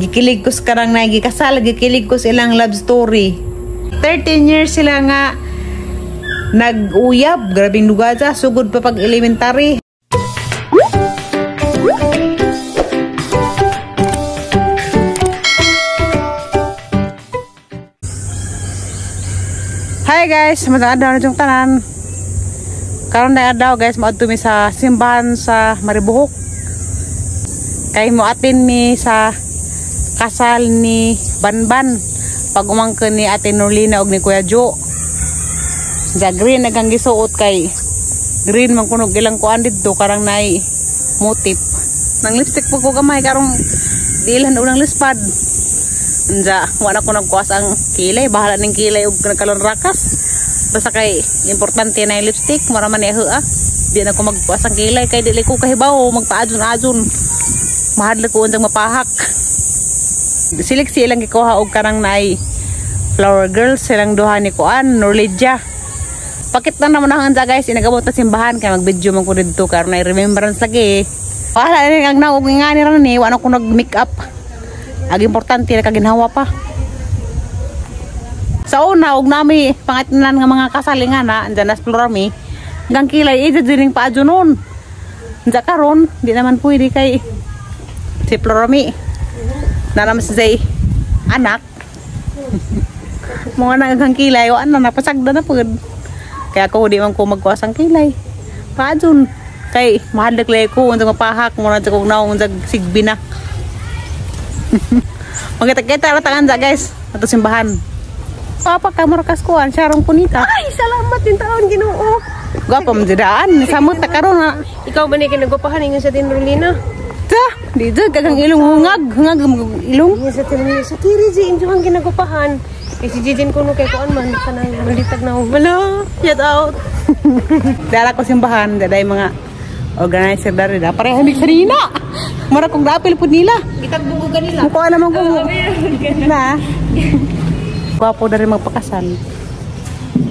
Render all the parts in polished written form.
Gikilig ko sa karang na gikasal, gikilig ko sa ilang love story. 13 years sila nga nag-uyab, grabing dugaja, sugod pa pag elementary. Hi guys, magandang adlaw na tanan. Karon na adlaw guys, moadto mi sa simbahan sa Maribojoc. Kay moatin mi sa kasal ni Banban. Pag umangkon ni Ate Norlina og ni Kuya Jo. Sa green nagang gisuot kay green man kunog ilang kuan didto karang nay motif. Nang lipstick po ko gamay karong diilhan unang lispad. Unja, wala ko nagkuas ang kilay, bahala ning kilay og nagkalon rakas. Basta kay importante na yung lipstick, mura man niya ah. Di na ko magkuas ang kilay kay dili ko kahibaw magpaadjon-adjon. Mahadlok ko unsang mapahak. Silik silang gikuha og kanang naay flower girls silang duha ni kuan Norlidia. Pakit na naman ang anja guys, inagabot na simbahan kay mag-video man ko didto karon na remembrance lagi. Wala ni ang naog nga ni ra ni, wala ko nag-make up. Ang importante na kaginhawa pa. Sa una og nami pangatnan nga mga kasalingan na andyan na Florami, hanggang kilay eh dining paadyo nun. Anja karon di naman pwede kay si Florami. Na naman si Zay anak. Mga nang kilay wa na napasagda na pud. Kaya ako di man ko magkuwas ang kilay. Paadyon kay mahadlok lay ko unsa mapahak mo na kog naong unsag sigbi na. Magkita-kita ra tangan guys ato simbahan. Papa kamura kas kuan sarong punita. Ay, salamat din taon Ginoo. Gwapo man daan, samot ta karon na. Ikaw ba ni kinagwapahan ingon sa Tinrolina? Ta, di jud kagang ilong hungag, hungag ilong. Ingon sa Tinrolina sa Tiri ji inyo ang ginagwapahan. Kay si Jijin kuno kay kuan man kanang malitag na wala. Shout out. Dara ko simbahan, daday mga organizer dari da. Pareha mig sarina. Mura kong dapil pud nila. Gitagbugo kanila. Mukuha naman ko. Na. Gwapo dari magpakasal.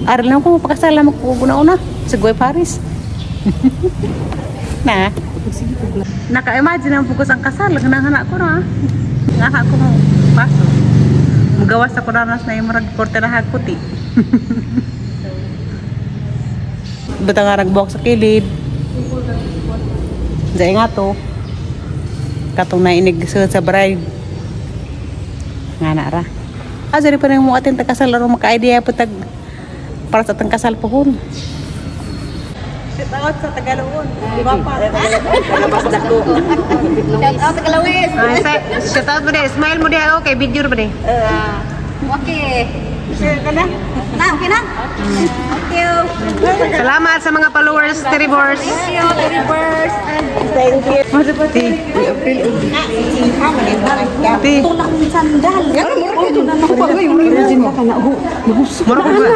Aral lang ko magpakasal lang magpuguna-una sa Goy Paris. Na. Naka-imagine ang pugos ang kasal. Nangana ko na. Ngaka ko mo paso. Magawas ako na na yung murag korte na hagputi. Bata nga nagbuhok sa kilid. Diyan nga to. Katong nainig sa bride. Nga na ra. Ah, dyan pa rin mo atin tagkasal laro maka-idea po tag para sa atang kasal pohon. Shout out sa Tagaloon. Shout out Tagalawis. Shout out mo de, smile mo de okay, video ba de. Okay. Share ka na. Na, okay na? Thank you. Salamat sa mga followers, Teribors. Thank you, Teribors. Thank you. Ti. Ti. Tulak ng sandal. Mura ko ba?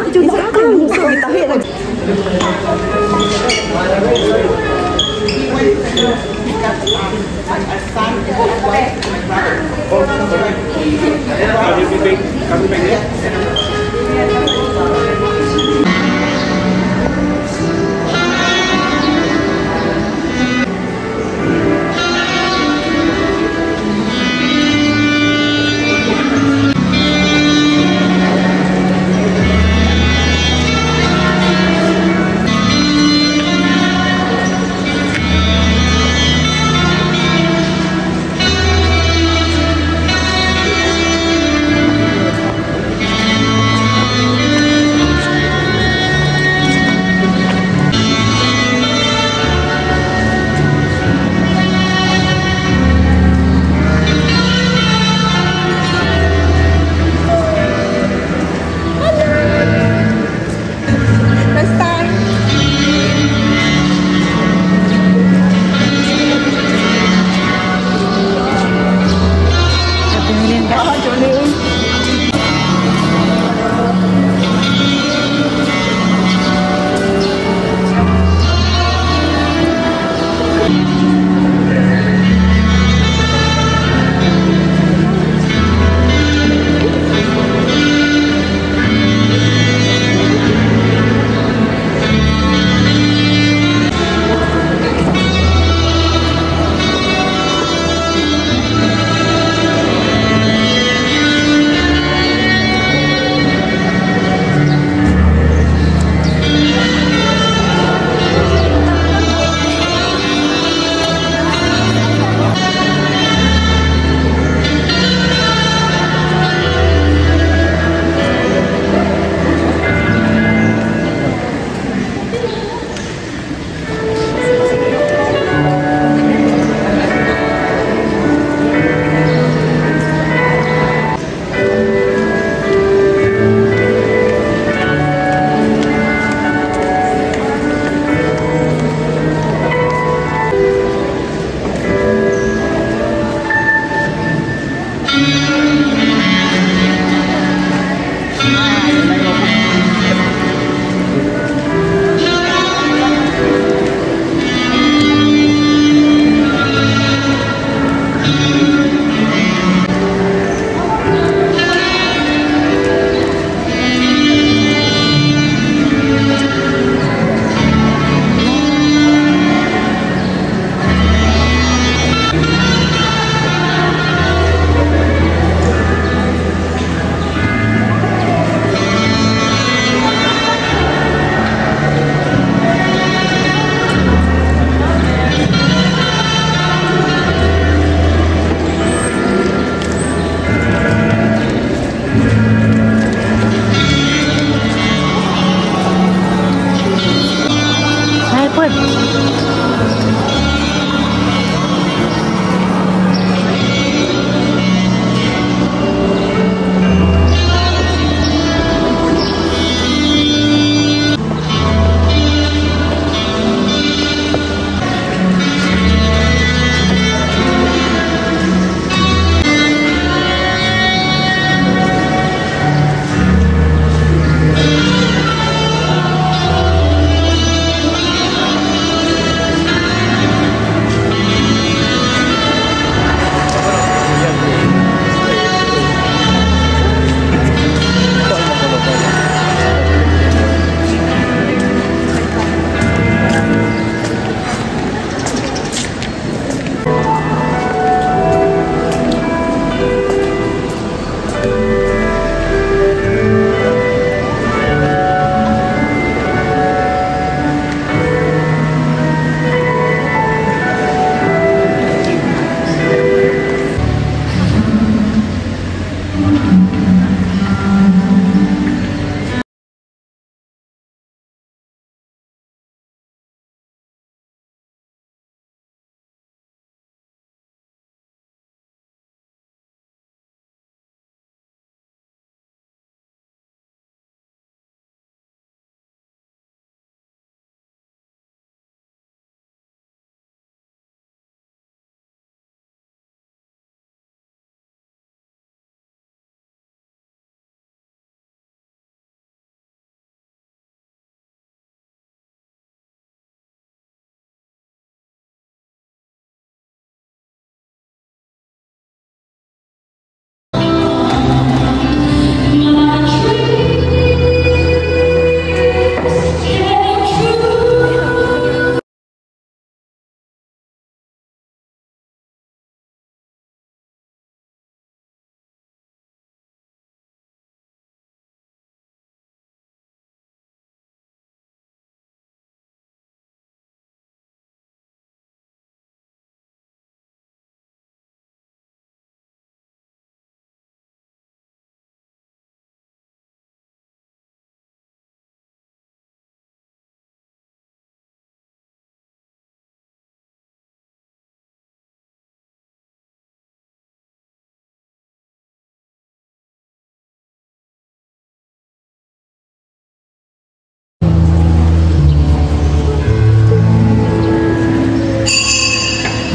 Ay, pod.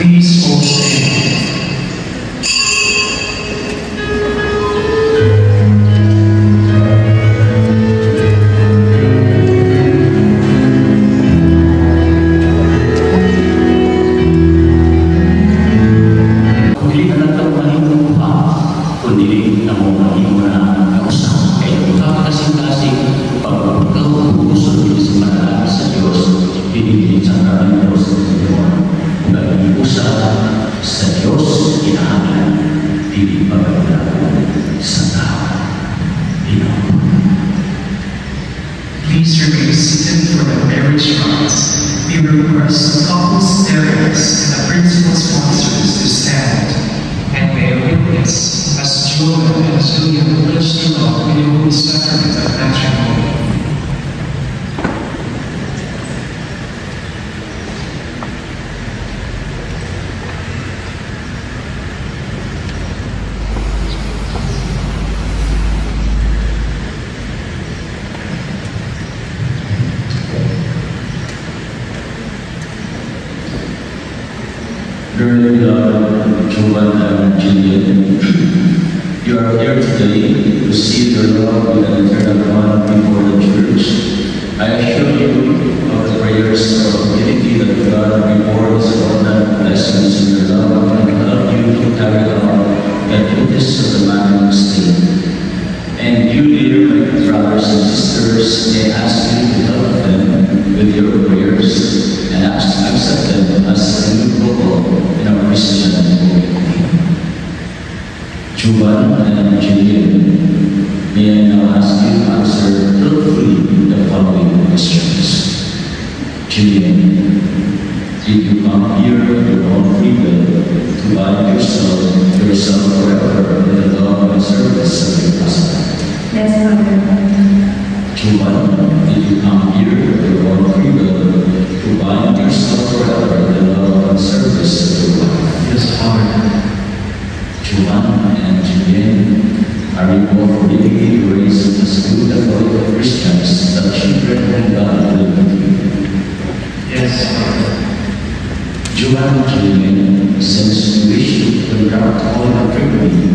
Please all stand. Dili na lang tayo mahimong pa, kundi na mo mahimo na kausap. Kaya ikaw kasing-kasing pagpagkaw puso din sa manalangin sa Diyos, pinili sa sakramentong sa Senyor. Nag-iusa sa Diyos, kinahanglan, dili pagkagulako sa tao. Ginoo. Please remain seated for the marriage rites. We request couples' parents and the principal sponsors to stand and bear witness as Joel and Julia pledge their love in the holy sacrament of matrimony. Dearly beloved Jovan and Juliet, today to seal your love with an eternal bond before the Church, I assure you of the prayers of our community that God reward His abundant blessings in your love and help you to carry out the duties of the man of state. And you, dear my brothers and sisters, may I ask you to help them with your prayers and accept them as a new couple in our Christian community. Juban and Julian, may I now ask you to answer truthfully the following questions. Julian, did you come here of your own free will to bind yourself forever in the love and service of your husband? Yes, Father. Juban, did you come here of your own free will to bind yourself forever in the love and service of your wife? Yes, Father. Juan and Julian, are you both ready to raise as good Catholic Christians the children whom God will give you? Yes, Father. Juan and Julian, since you wish to contract holy matrimony,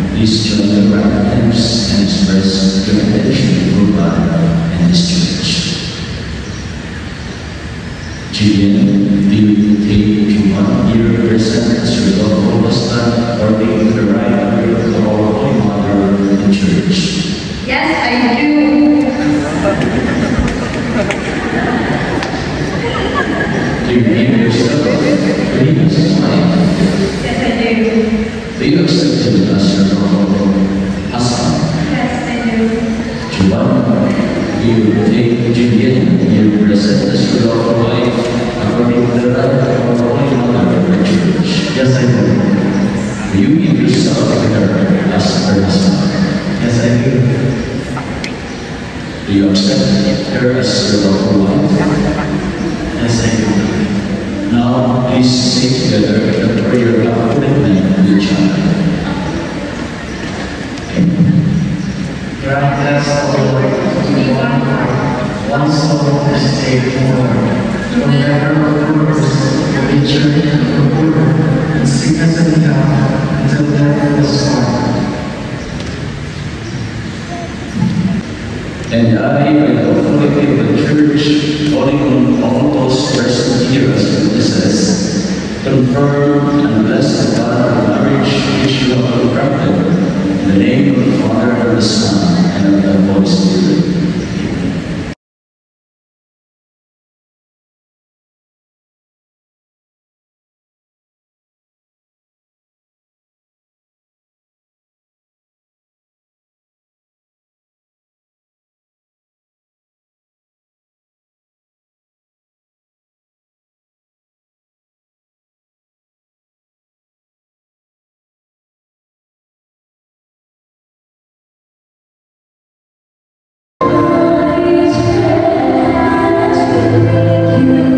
please join your right hands and express your intention before God and His Church. Julian, do you take Juan here present as your lawful husband according to the right of our Holy Mother, the Church? Yes, I do. Do you give yourself to him as his wife? Yes, I do. Do you accept him as your lawful husband? Yes, I do. Juan, do you take Julian here present as your lawful wife according to the right of our Holy Mother, the Church? Yes, I do. Do you give yourself to her as her husband? Yes, I do. Do you accept her as your lawful wife? Yes, I do. Now, please say together the prayer of commitment to each other. Grant us, O Lord, to be one heart, one soul to stay forward, to better our purpose, richer and poorer, in sickness and health, until death us part. And I, by the authority of the Church, calling on all those present here as witnesses, confirm and bless the bond of marriage which you have contracted, in the name of the Father, and of the Son, and of the Holy Spirit. Amen.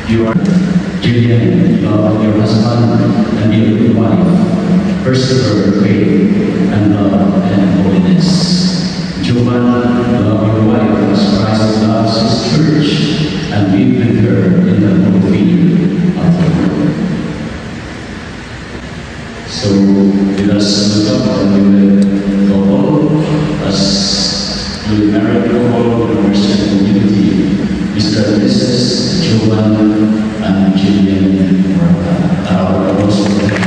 You are Julian, love your husband and be a good wife. Persevere faith and love and holiness. Jovan, love your wife as Christ loves his church and live with her in the holy fear of the Lord. So let us look up the newly couple as newly married couple of the Christian community, Mr. and Mrs. Jovan and Jillian Morata. Our applause for them.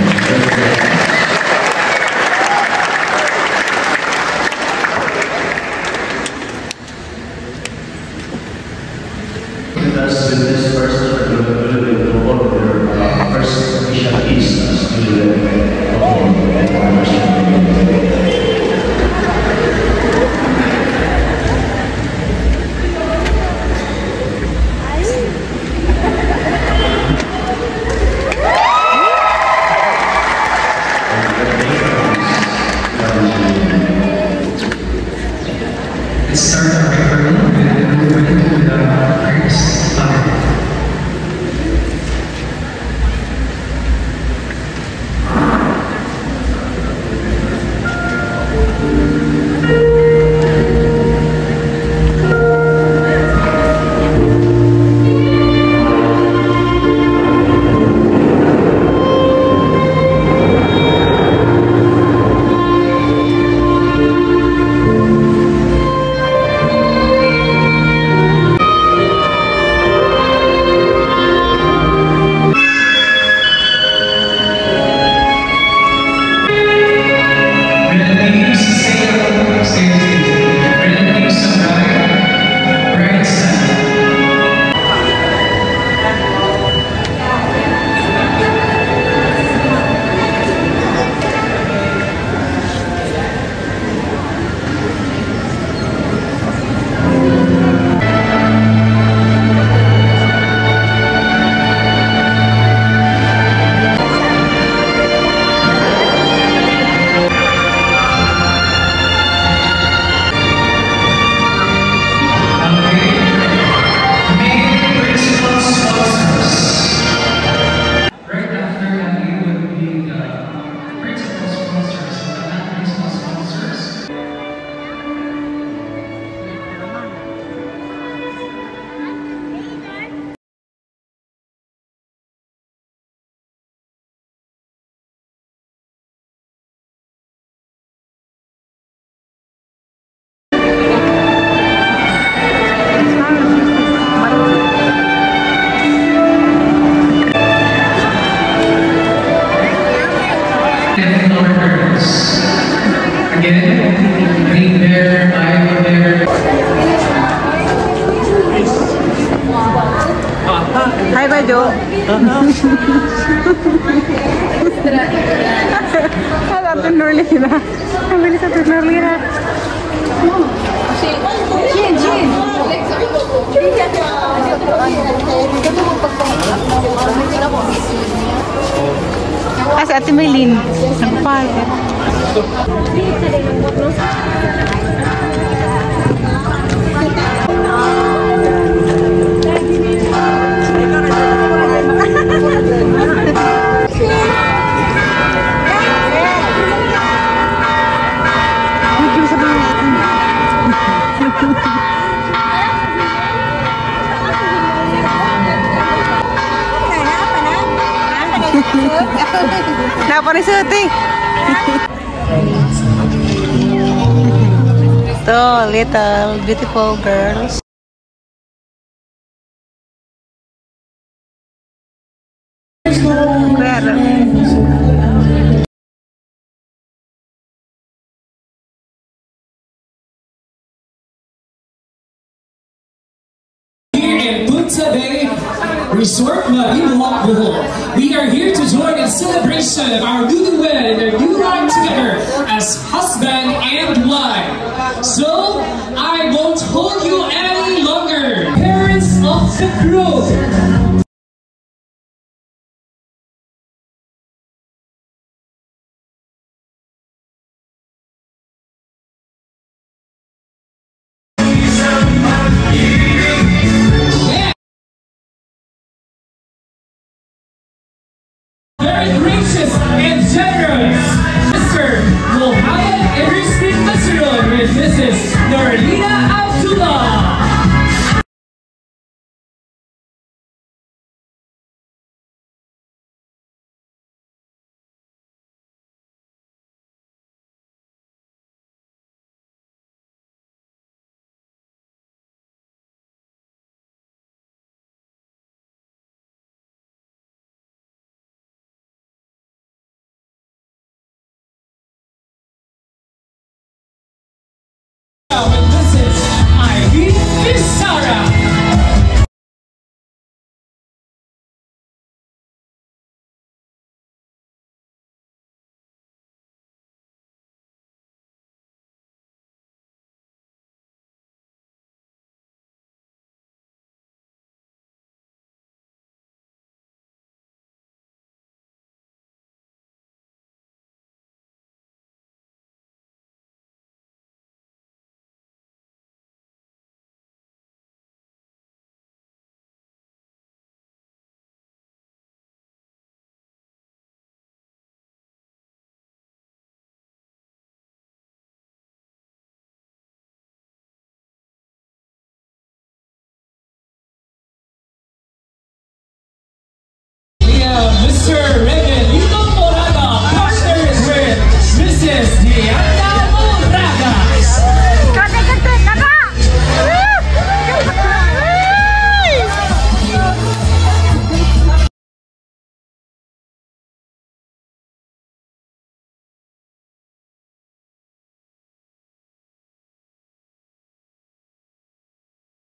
Ate Norlina. Ang bilis, Ate Norlina. Chin, chin. Ah, si Ate Maylin. Nagpahal. Naparisuti. Two little beautiful girls. Claro. Here in Punta Bay Resort, Maribojoc, Bohol. We are here to join in celebration of our newlywed and their new life together as husband and wife. So, I won't hold you any longer. Parents of the groom. Very gracious and generous, Mr. Mohammed Idris Masrud with Mrs. Norlina Abdullah. With Mrs. Ivy Bisara. We have Mr. Regalito Moraga, partners with Mrs. Diana Moraga.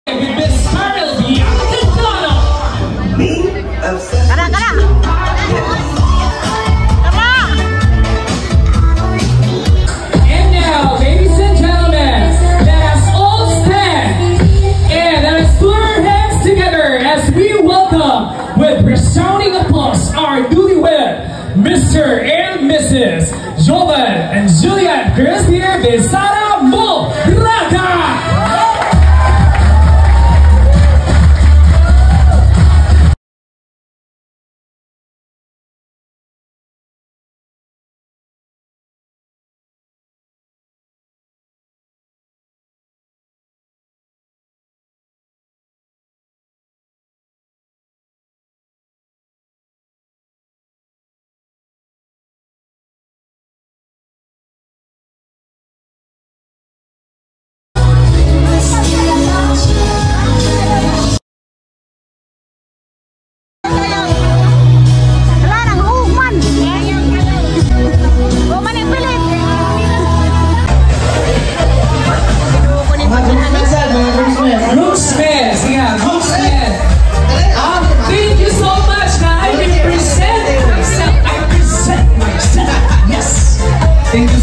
With Miss Carol Bianca Dono. Tara, tara! Tara! And now, ladies and gentlemen, let us all stand and let us put our hands together as we welcome with resounding applause our newlywed, Mr. and Mrs. Jovan and Julian Crispier Besara Moraga.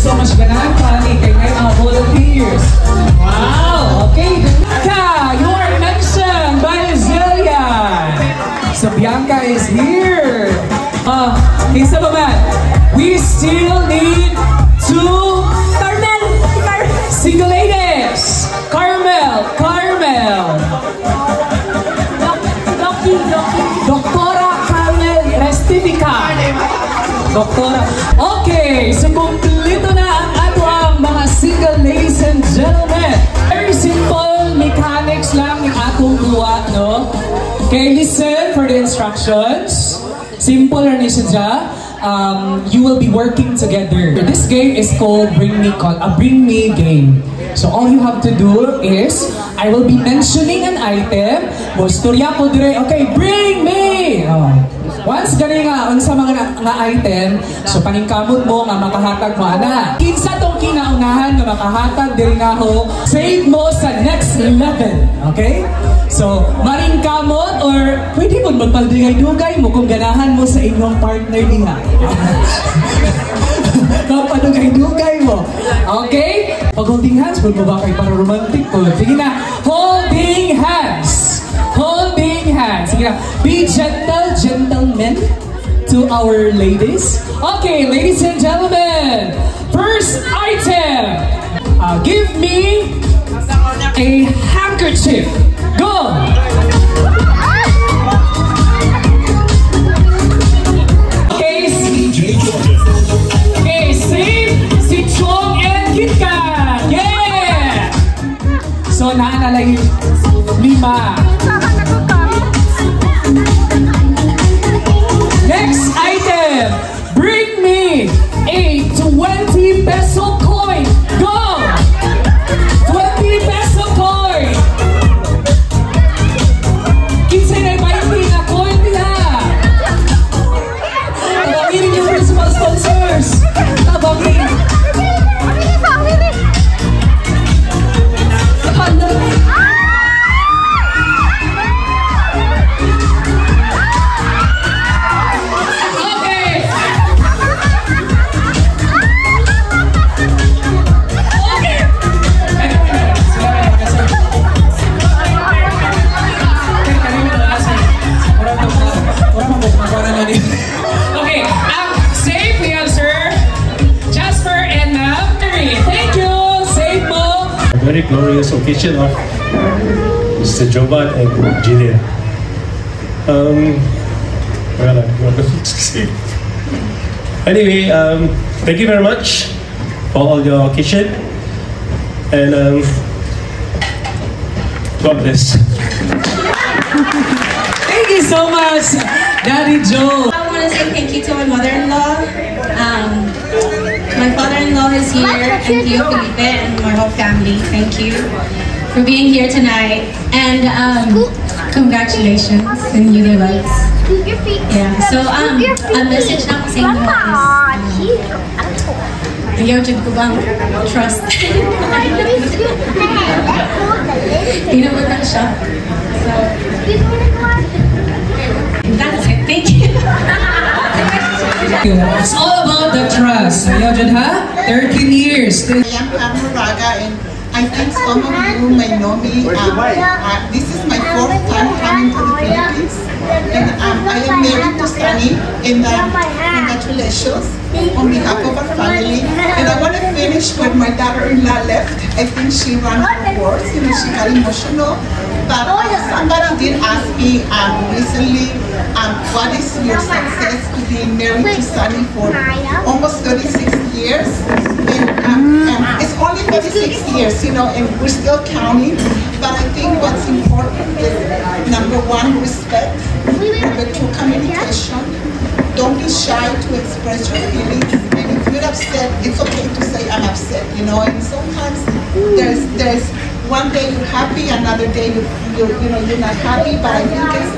So much ganahan pa ni kay may mga volunteers. Wow! Okay. Bianca, you are mentioned by Zillian. So Bianca is here. Kinsa pa man? We still need two Carmel! Single ladies. Carmel, Carmel. Doki, Doki. Doktora Carmel Restifica. Doktora. Okay, so kumpleto na ang atoang mga single ladies and gentlemen. Very simple mechanics lang ng atong duwa, no? Okay, listen for the instructions. Simple ra ni siya. You will be working together. This game is called Bring Me Call, a Bring Me game. So all you have to do is, I will be mentioning an item. Mo istorya ko dire, "Okay, bring me!" Oh. Once gani nga, unsa mga nga item, so paningkamot mo nga makahatag mo ana. Kinsa tong kinaunahan nga makahatag diri nga ho, save mo sa next level. Okay? So, maringkamot or pwede mo magpaldugay-dugay mo kung ganahan mo sa inyong partner diha. Mapadugay-dugay mo. Okay? Pag holding hands, pag mo ba kay para romantic po. Sige na, holding hands. Holding hands. Sige na. Be gentle, gentlemen, to our ladies. Okay, ladies and gentlemen, first item. Give me a handkerchief. Go! Okay, save si Chong and KitKat. Yeah! So, naa na lang lima. Next item. Bring me a 20 peso coin. Go! 20 peso coin. Kinsa na 20 na coin nila? Tabangin yung principal sponsors. Tabangin. Hala. Okay. Okay. Okay, safe we have Sir Jasper and Ma'am Mary. Thank you. Safe mo. A very glorious occasion of Mr. Jovan and Jillian. Well, I'm not going to say. Anyway, thank you very much for all your occasion, and God bless. Thank you so much, Daddy Joe. I want to say thank you to my mother-in-law. My father-in-law is here, and Tio Felipe, and my whole family. Thank you for being here tonight. And congratulations sa newlyweds. Yeah. So, a message na ko sa inyo is, ayaw jud ko bang trust. Tinamad lang siya. So, that's it. Thank you. It's all about the trust. Ayaw jud ha? 13 years. I am Pat Moraga, and I think some of you may know me. This is my fourth time coming to the Philippines, and I am married to Sunny, and congratulations on behalf of our family. And I want to finish where my daughter-in-law left. I think she ran out of words, she got emotional. But somebody did ask me recently, what is your success to be married to Sunny for almost 36 years? And it's only 36 years, and we're still counting. But I think what's important is, number one, respect. Number two, communication. Don't be shy to express your feelings. And if you're upset, it's okay to say, "I'm upset." And sometimes there's one day you're happy, another day you're not happy. But I think it's,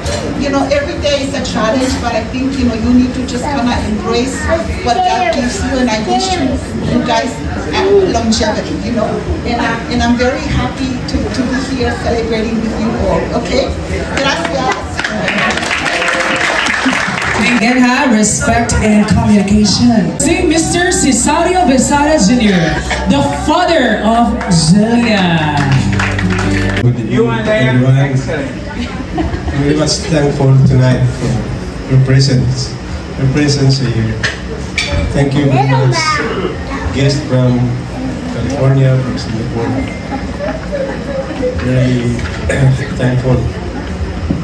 every day is a challenge. But I think, you need to just kind of embrace what God gives you. And I wish you guys longevity. And I'm very happy to be here celebrating with you all, okay? Gracias. Again ha, respect and communication. Si Mr. Cesario Besada Jr., the father of Jillian. Good evening, everyone. I'm very much thankful tonight for your presence here. Thank you very much, guests from California, from Singapore. Very thankful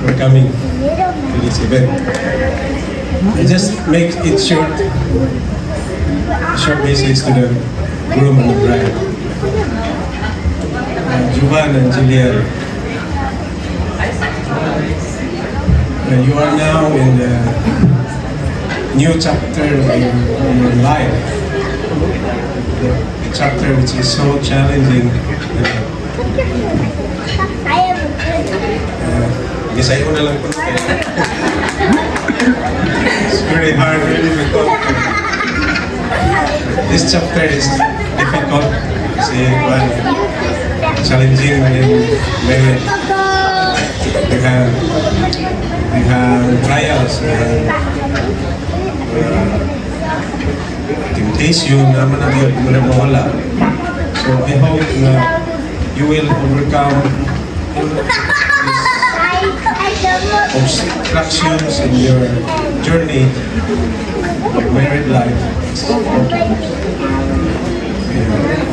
for coming to this event. I just make it short, short message to the groom and the bride. Juvan and Jillian, you are now in the new chapter in your life. The chapter which is so challenging. Bisayo na lang po. It's very hard, very difficult. This chapter is difficult kasi well, challenging man yung marriage. We have trials, we have temptation naman na yun, mo na mawala. So I hope na you will overcome obstructions in your journey, your married life.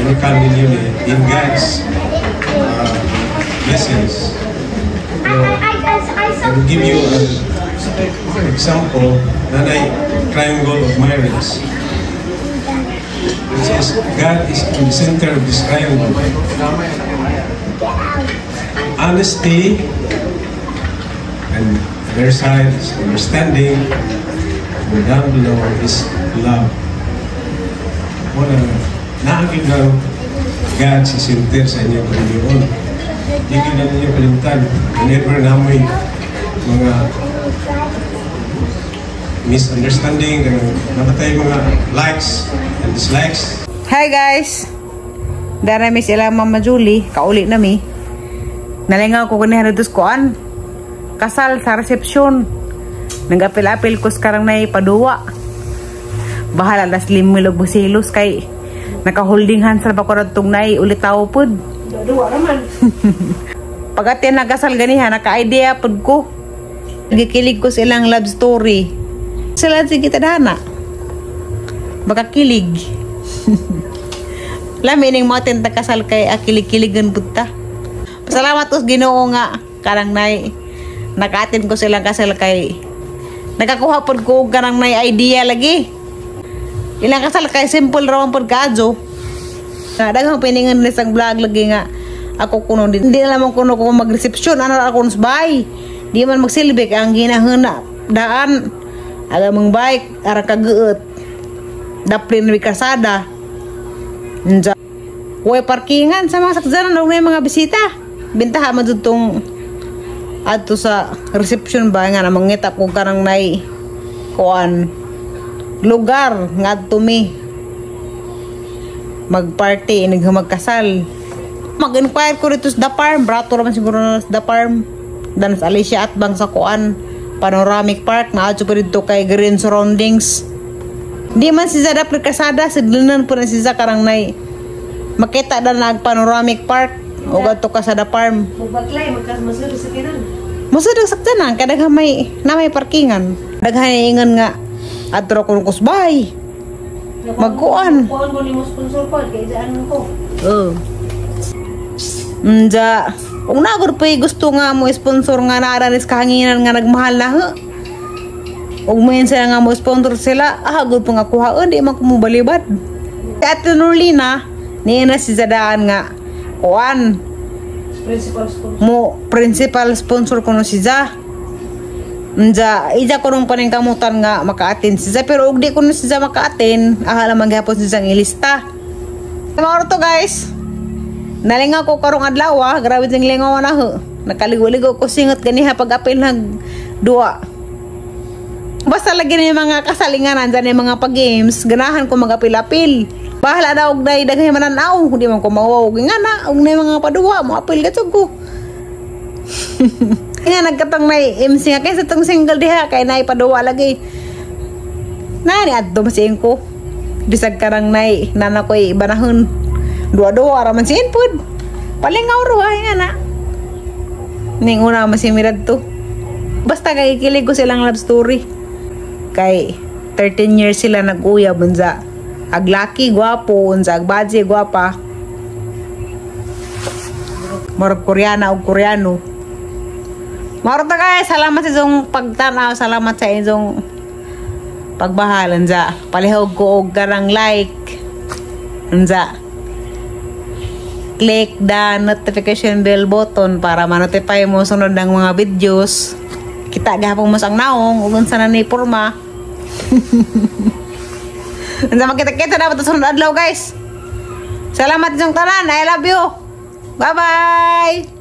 Overcome ninyo ni in God's blessings. So, I will give you an example na triangle of marriage. Which is, God is in the center of this triangle. Honesty, and the other side is understanding, and down below is love. Muna, naagid lang God sa center sa inyong kalimutan. Hindi na ninyo kalimtan. Whenever na may mga misunderstanding, namatay mga likes and dislikes. Hi guys! Dara mi sila Mama Julie, kauli na mi. Nalingaw ko kaniha dito sa kuan. Kasal sa resepsyon. Nagapil-apil ko sa karang nay paduwa. Bahala las limil og busilos kay naka-holding hands ra ba ko radtong nay ulitaw pod. Duwa naman. Pagati nagkasal ganiha, naka-idea pod ko. Gikilig ko sa ilang love story. Sila sige tadhana. Baka kilig. Lami ning mo atin kasal kay akilig-kiligan pud ta. Salamat us Ginoo nga karang nay naka-attend ko silang kasal kay nakakuha pod ko og kanang nay idea lagi. Ilang kasal kay simple ra man pod kaadyo. Nga daghang piningan ni sang vlog lagi nga ako kuno di na lamang kuno ko magresepsyon ana ra ako sa bahay. Di man magsilbi kay ang ginahuna daan aga mong bike ara kaguot. Daplin mi kasada. Nja. Way parkingan sa mga sakyanan og mga bisita. Bintaha man jud tong adto sa reception ba nga na mangita ko kanang nay kuan lugar nga adto mi magparty inig magkasal. Mag-inquire ko rito sa The Farm, brato raman siguro na sa The Farm. Dan sa Alicia at bang sa kuan Panoramic Park na adto pa dito kay green surroundings. Di man si Zada kasada sidlanan po na si Zada karang nay makita na nag Panoramic Park o gadto ka sa The Farm. Magbaklay, magkasmasud sa kinan. Masud ang sakyanan kay daghan may na may parkingan. Daghan ingon nga adto ra kuno kusbay. Magkuan. Kuan ko nimo sponsor ko kay daan ko. Oo. Nja, kung nagor pa gusto nga mo sponsor nga naara sa kahanginan nga nagmahal na ho. Ug mo sila nga mo sponsor sila, ah gud pa nga kuhaon di man ko mo balibad. Ate Nurlina, niya na si Zadaan nga kuan Principal sponsor. Mo principal sponsor kuno si Za. Nja, ija ko nung paningkamutan nga maka-attend si Za. Pero og di ko si Za maka-attend, ahala man gihapon si Za ang ilista. Mao to guys. Nalingaw ko karong adlaw ah. Grabe jing lingaw na ho. Nakaligo-ligo ko singot ganiha pag apil nag duwa. Basta lagi na yung mga kasalingan, nandyan yung mga pag-games, ganahan ko mag-apil-apil. Bahala na og day daghay mananaw, di man ko mawaw nga na og nay mga paduwa, mo apil ka ko. Nga nagkatong may MC nga kaysa tong single diha kay naay paduwa lagi. Na ni adto masiin ko. Bisag karang nay nana ko'y banahon. Duwa-duwa ra man siin pud. Palingaw ro ay nga na. Ning una masimirad to. Basta kay kilig ko silang love story. Kay 13 years sila nag-uyab unsa. Ag laki gwapo unsa ag badye gwapa. Murag Koreana og Koreano. Maro ta, guys, salamat sa inyong pagtanaw, salamat sa inyong pagbahal unsa. Palihog ko og karang like. Unsa. Click the notification bell button para ma-notify mo sunod ng mga videos. Kita gihapon mo sa ang naong ug unsa na ni porma. Unsa, makita-kita na pa sunod adlaw, guys. Salamat inyong tanan. I love you. Bye-bye.